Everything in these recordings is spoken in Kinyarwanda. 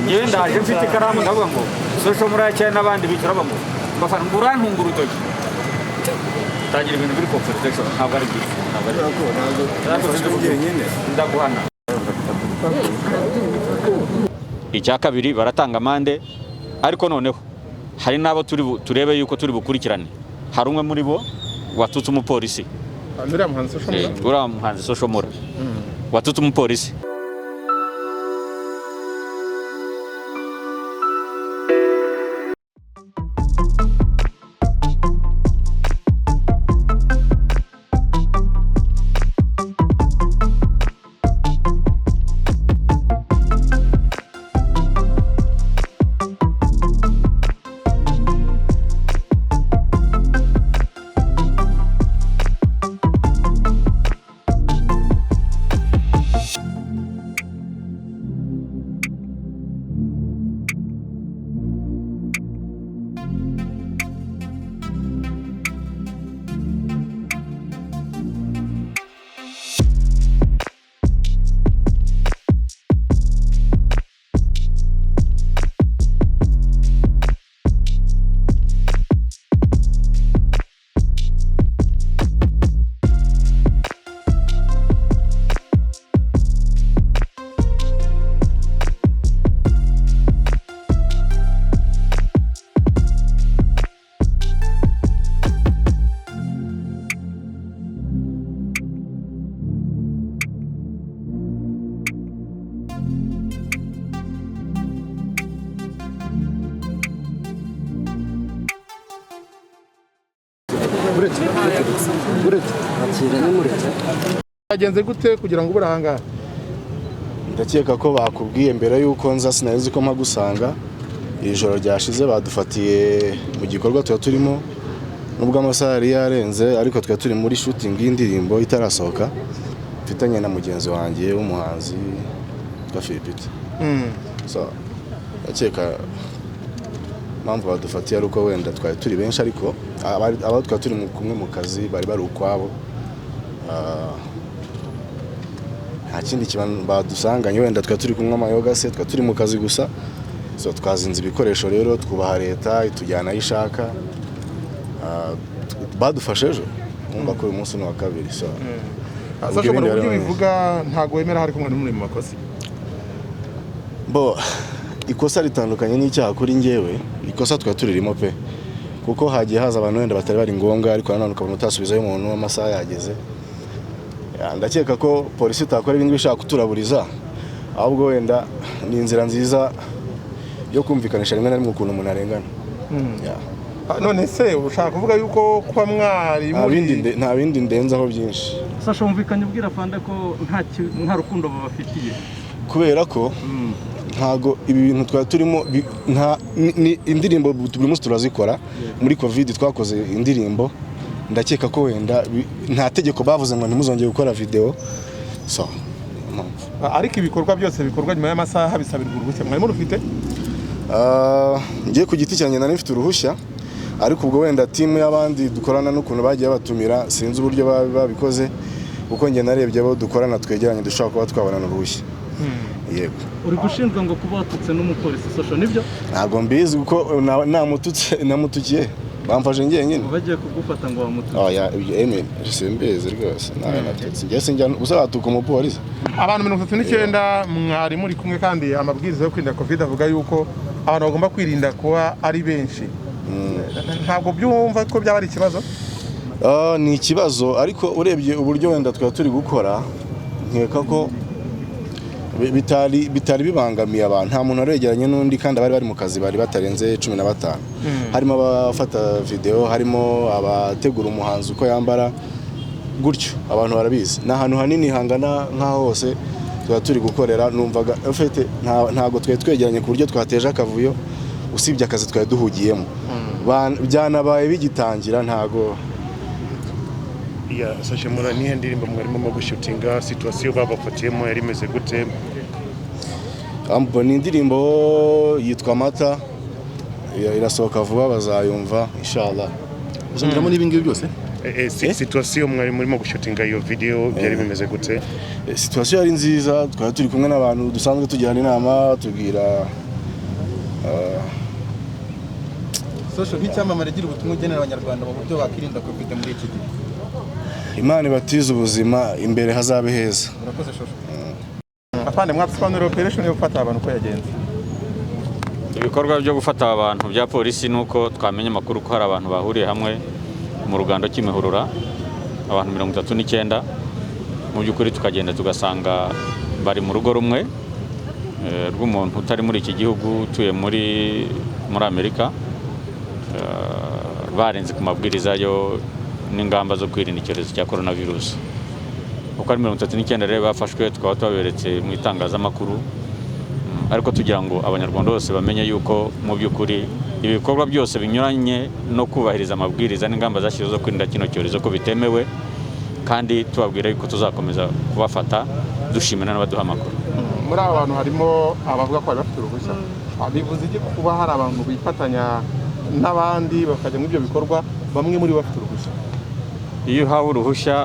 Ngewe ndaje mfite ikaramu, ndavuga ngo Social Mula cyane n'abandi bicara ngo bafana ngo urantunga urutoki, tangira ibintu biri confrontation. Ntabwo ari byiza, ntabwo ari byiza, ndaguhana. Icya kabiri, baratanga amande, ariko noneho hari n'abo turi turebe yuko turi bukurikirane. Hari umwe muri bo watutse umupolisi. Uriya muhanzi Social Mula? Uriya muhanzi Social Mula watutse umupolisi. Uretse, uretse, uretse. Byagenze gute kugira ngo ubure ahangaha? Ndakeka ko bakubwiye mbere y'uko nza, sinari nzi ko mpagusanga. Iri joro ryashize badufatiye mu gikorwa tuba turimo, nubwo amasaha yari yarenze, ariko twari turi muri shooting y'indirimbo itarasohoka mfitanye na mugenzi wanjye w'umuhanzi witwa Philipite. So ndakeka impamvu badufatiye ari uko wenda twari turi benshi, ariko abo twari turi kumwe mu kazi bari bari ukwabo. Nta kindi kintu badusanganye, wenda twari turi kunywa amayoga se, twari turi mu kazi gusa. So twazinze ibikoresho rero, twubaha leta itujyana aho ishaka. Badufashe ejo, mwumva ko uyu munsi ni uwa kabiri, so ubwo Social ibindi Mula, uburyo bari bivuga, ntabwo wemera hari kumwe muri mu makosa? Bo, ikosa ritandukanye n'icyaha. Kuri njyewe ikosa twari turirimo pe, kuko hagiye haza abantu wenda batari bari ngombwa, ariko nanone ukabona utasubizayo umuntu amasaha yageze. Ya, ndakeka ko polisi itakora ibindi bishaka kuturaburiza, ahubwo wenda ni inzira nziza yo kumvikanisha rimwe na rimwe ukuntu umuntu arengana. Ya. None se ushaka kuvuga yuko kuba mwari Nta bindi muri nta bindi ndenzaho byinshi. Sasha, wumvikanye ubwira Fanda ko nta rukundo babafitiye. Kubera ko ntago ibi bintu twari turimo nta ni indirimbo buri munsi turazikora. Muri COVID twakoze indirimbo. Ndakeka ko wenda nta tegeko bavuze ngo ntimuzongere gukora video, so niyo mpamvu. Ariko ibikorwa byose bikorwa nyuma y'amasaha bisabirwa uruhushya, mwari murufite? Njye ku giti cyanjye nari mfite uruhushya, ariko ubwo wenda team y'abandi dukorana n'ukuntu bagiye batumira, sinzi uburyo babikoze, kuko njye narebye abo dukorana twegeranye dushobora kuba twabonana uruhushya, yego. Uri gushinjwa ngo kuba watutse n'umupolisi, Social, nibyo? Ntabwo mbizi, kuko namututse namutukiye bamfashe njyenyine. Ngo bagiye kugufata ngo wamututse. Oya, ibyo Emile simbizi rwose, nawe natutse njye sinjya gusa watuka umupolisi. Abantu 39 mwari muri kumwe, kandi amabwiriza yo kwirinda COVID avuga yuko abantu bagomba kwirinda kuba ari benshi. Ntabwo byumva ko byaba ari ikibazo? Ni ikibazo, ariko urebye uburyo wenda twari turi gukora, nkeka ko bitari bibangamiye abantu. Nta muntu waregeranye n'undi, kandi abari bari mu kazi bari batarenze 15, harimo abafata video, harimo abategura umuhanzi uko yambara gutyo. Abantu barabizi, ni ahantu hanini hangana nk'aho hose tuba turi gukorera. Numvaga en fait ntabwo twari twegeranye ku buryo twateje akavuyo, usibye akazi twari duhugiyemo. Byanabaye bigitangira, ntago. Ya Social Mula, nihe ndirimbo mwarimo gushutinga? Situation babafatiyemo yari imeze gute? Ambo, ni indirimbo yitwa Mata, irasohoka vuba, bazayumva inshallah. Uzongeramo n'ibi ngibi byose? Situation mwari murimo gushutinga iyo video byari bimeze gute? Situation yari nziza, twari turi kumwe n'abantu dusanzwe tugirana inama, tubwira Social, nk'icyamamare, gira ubutumwa ugenera Abanyarwanda mu buryo bakirinda Covid muri iki gihe. Imana ibatize ubuzima, imbere hazabe heza. Murakoze, Social. Afande, mwadusobanurira operation yo gufata abantu uko yagenze? Ibikorwa byo gufata abantu bya polisi ni uko twamenya amakuru ko hari abantu bahuriye hamwe mu rugando Kimihurura, abantu 39. Mu by'ukuri tukagenda tugasanga bari mu rugo rumwe rw'umuntu utari muri iki gihugu, utuye muri Amerika. Barenze ku mabwiriza yo n'ingamba zo kwirinda icyorezo cya coronavirus. Uko ari 39 rero bafashwe, tukaba tubaberetse mu itangazamakuru, ariko tugira ngo Abanyarwanda bose bamenye yuko mu by'ukuri ibikorwa byose binyuranye no kubahiriza amabwiriza n'ingamba zashyizweho zo kwirinda kino cyorezo ko bitemewe, kandi tubabwira yuko tuzakomeza kubafata, dushimira n'abaduha amakuru. Muri aba bantu harimo abavuga ko bari bafite uruhushya. Bivuze iki kuba hari abantu bifatanya n'abandi bakajya muri ibyo bikorwa, bamwe muri bo bafite uruhushya? Iyo uhawe uruhushya,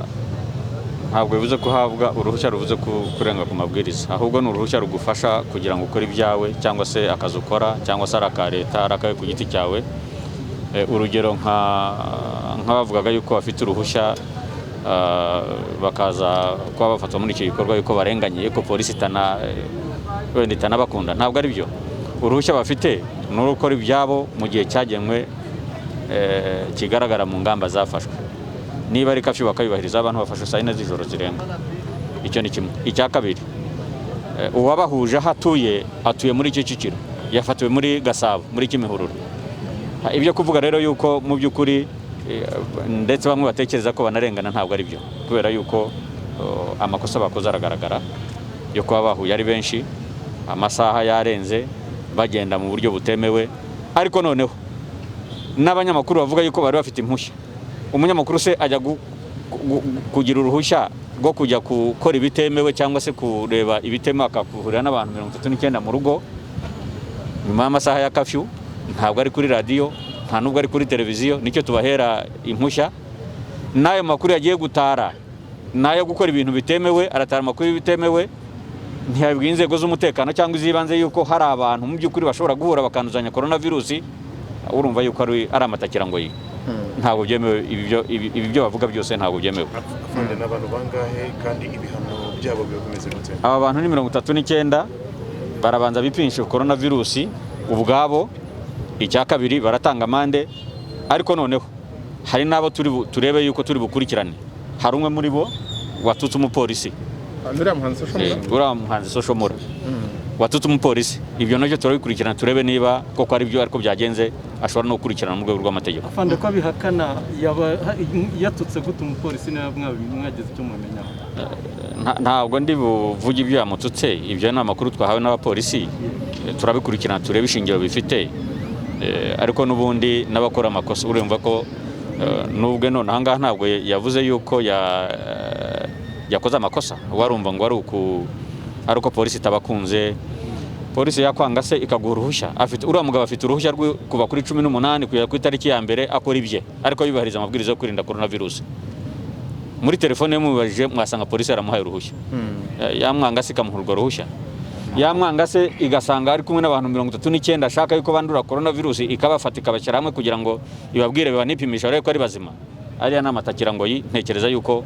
ntabwo bivuze ko uhabwa uruhushya ruvuze kurenga ku mabwiriza, ahubwo ni uruhushya rugufasha kugira ngo ukore ibyawe, cyangwa se akazi ukora, cyangwa se ari aka leta, ari akawe ku giti cyawe. Urugero nk'abavugaga yuko bafite uruhushya, bakaza kuba bafatwa muri icyo gikorwa, yuko barenganye, yuko polisi itana wenda itanabakunda, ntabwo ari byo. Uruhushya bafite ni urukora ibyabo mu gihe cyagenwe, kigaragara mu ngamba zafashwe. Niba ari curfew bakayubahiriza. Abantu bafashe saa 4 z'ijoro zirenga. Icyo ni kimwe. Icya kabiri, uwabahuje aho atuye, atuye muri Kicukiro, yafatiwe muri Gasabo muri Kimihurura. Ibyo kuvuga rero yuko mu by'ukuri ndetse bamwe batekereza ko banarengana, ntabwo ari byo, kubera yuko amakosa bakoze aragaragara yo kuba bahuye ari benshi, amasaha yarenze, bagenda mu buryo butemewe. Ariko noneho n'abanyamakuru bavuga yuko bari bafite impushya. Umunyamakuru se ajya kugira uruhushya rwo kujya gukora ibitemewe cyangwa se kureba ibitemewe, akakuhurira n'abantu 39 mu rugo nyuma y'amasaha ya curfew? Ntabwo ari kuri radiyo, nta nubwo ari kuri televiziyo nicyo tubahera impushya. N'ayo makuru yagiye gutara n'ayo gukora ibintu bitemewe, aratara amakuru y'ibitemewe, ntiyabwiye inzego z'umutekano cyangwa iz'ibanze yuko hari abantu mu by'ukuri bashobora guhura bakanduzanya coronavirus. Urumva yuko ari amatakirangoyi. Ntabwo byemewe. Ibi byo bavuga byose ntabwo byemewe. Afande, n'abantu bangahe, kandi ibihano byabo biba bimeze gute? Aba bantu ni 39. Barabanza bipimisha coronavirus ubwabo. Icya kabiri, baratanga amande. Ariko noneho hari n'abo turebe yuko turi bukurikirane. Hari umwe muri bo watutse umupolisi. Uriya muhanzi Social Mula? Uriya muhanzi Social Mula watutse umupolisi. Ibyo nabyo turabikurikirana, turebe niba koko ari byo ariko byagenze, ashobora no gukurikirana mu rwego rw'amategeko. Afande, ko abihakana, yaba yatutse gute umupolisi, niba mwagize icyo mumenyaho? Ntabwo ndi buvuge ibyo yamututse. Ibyo ni amakuru twahawe n'abapolisi. Turabikurikirana, turebe ishingiro bifite. Ariko n'ubundi n'abakora amakosa, urumva ko nubwo none aha ngaha ntabwo yavuze yuko yakoze amakosa, warumva ngo ari uko polisi itabakunze. Polisi yakwanga se ikaguha uruhushya? Afite, uriya mugabo afite uruhushya kuva kuri 18 kugera ku itariki ya mbere, akora ibye ariko yubahiriza amabwiriza yo kwirinda coronavirus. Muri telefone ye mubajije, mwasanga polisi yaramuhaye uruhushya. Yamwanga se ikamuha urwo ruhushya? Yamwanga se igasanga ari kumwe n'abantu 39 ashaka yuko bandura coronavirus, ikabafata ikabashyira hamwe kugira ngo ibabwire banipimisha barebe ko ari bazima? Ariya ni amatakirangoyi. Ntekereza yuko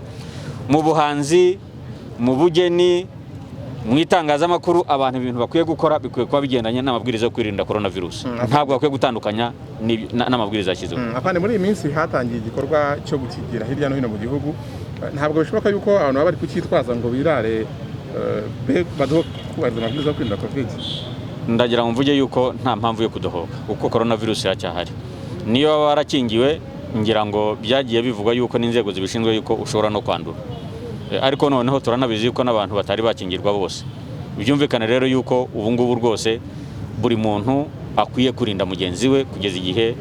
mu buhanzi, mu bugeni, mu itangazamakuru, abantu ibintu bakwiye gukora bikwiye kuba bigendanye n'amabwiriza yo kwirinda coronavirus. Ntabwo bakwiye gutandukanya n'amabwiriza yashyizweho. Afande, muri iyi minsi hatangiye igikorwa cyo gukingira hirya no hino mu gihugu. Ntabwo bishoboka yuko abantu baba bari kucyitwaza ngo birare, be baduhe kubahiriza amabwiriza yo kwirinda Covid? Ndagira ngo mvuge yuko nta mpamvu yo kudohoka, kuko coronavirus iracyahari. Niyo waba warakingiwe, ngira ngo byagiye bivugwa yuko n'inzego zibishinzwe yuko ushobora no kwandura. Ariko noneho turanabizi yuko n'abantu batari bakingirwa bose. Byumvikane rero yuko ubu ngubu rwose buri muntu akwiye kurinda mugenzi we kugeza igihe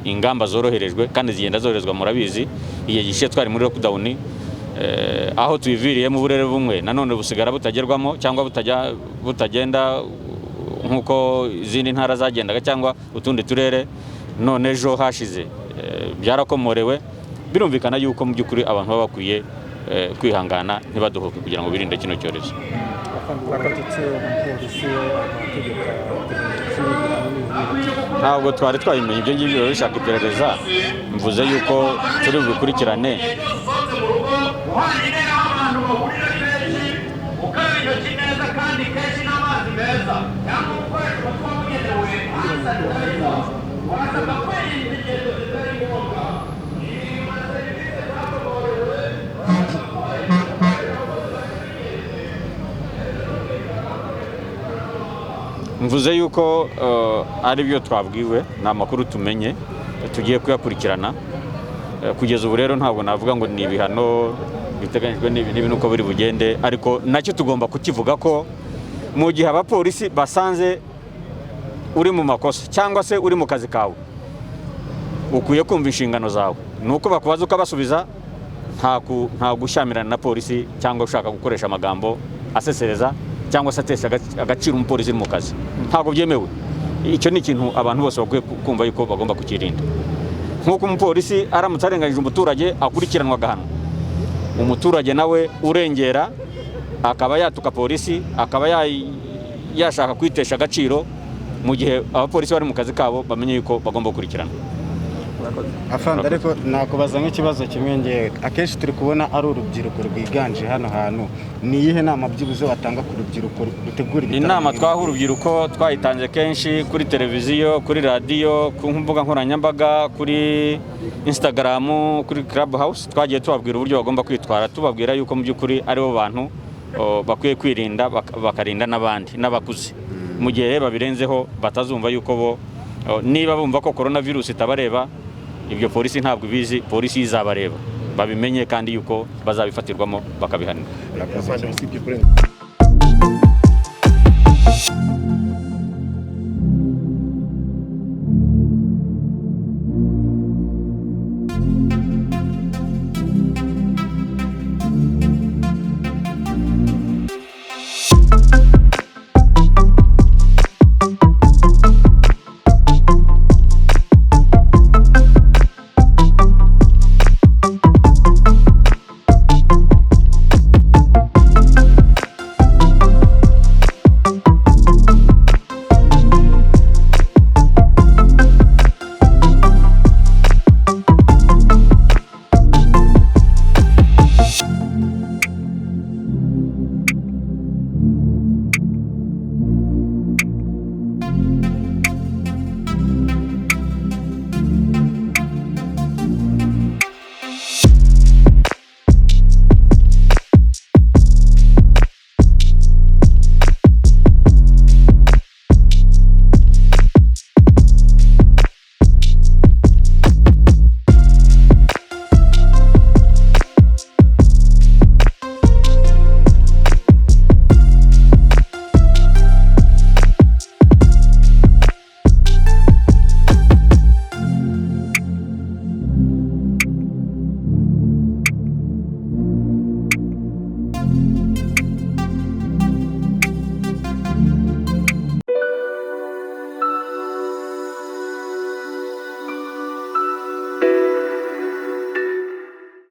ingamba zoroherejwe, kandi zigenda zoroherezwa. Murabizi, igihe gishize twari muri lockdown, aho tubiviriyemo uburere bumwe nanone busigara butagerwamo cyangwa butajya butagenda nk'uko izindi ntara zagendaga cyangwa utundi turere. None ejo hashize byarakomorewe. Birumvikana yuko mu by'ukuri abantu baba bakwiye kwihangana, ntibadohoke, kugira ngo birinde kino cyorezo. Watutse umupolisi, amategeko ateganya ibihano. Ntabwo twari twabimenya ibyo ngibyo, biba bishaka iperereza. Mvuze yuko turi bubikurikirane. Uhana intera aho abantu bahurira ari benshi, ukaraba intoki neza kandi kenshi n'amazi meza cyangwa gukoresha umuti wabugenewe sanitizer. Wasabwa kwirinda ingendo zitari ngombwa. Niba serivisi zakomorewe. Mvuze yuko ari byo twabwiwe, ni amakuru tumenye, tugiye kuyakurikirana. Kugeza ubu rero ntabwo navuga ngo ni ibihano biteganyijwe n'ibi n'ibi nuko biri bugende, ariko nacyo tugomba kukivuga ko mu gihe abapolisi basanze uri mu makosa cyangwa se uri mu kazi kawe, ukwiye kumva inshingano zawe, ni uko bakubaza ukabasubiza, nta gushyamirana na polisi cyangwa ushaka gukoresha amagambo asesereza cyangwa se atesha agaciro umupolisi uri mu kazi. Ntabwo byemewe. Icyo ni ikintu abantu bose bakwiye kumva yuko bagomba kukirinda. Nk'uko umupolisi aramutse arenganyije umuturage akurikiranwa agahanwa, umuturage nawe urengera akaba yatuka polisi, akaba yashaka kwitesha agaciro mu gihe abapolisi bari mu kazi kabo, bamenye yuko bagomba gukurikirana. Afande, ariko nakubaza nk'ikibazo kimwe ngewe. Akenshi turi kubona ari urubyiruko rwiganje hano hantu. Ni iyihe nama byibuze watanga ku rubyiruko rutegura ibitaramo? Inama twaha urubyiruko twayitanze kenshi kuri televiziyo, kuri radiyo, ku mbuga nkoranyambaga, kuri Instagram, kuri Club House. Twagiye tubabwira uburyo bagomba kwitwara, tubabwira yuko mu by'ukuri aribo bantu bakwiye kwirinda, bakarinda n'abandi n'abakuze. Mu gihe rero babirenzeho, batazumva yuko bo niba bumva ko corona virus itabareba, ibyo polisi ntabwo ibizi, polisi izabareba babimenye kandi yuko bazabifatirwamo bakabihanirwa. Afande, usibye kurenga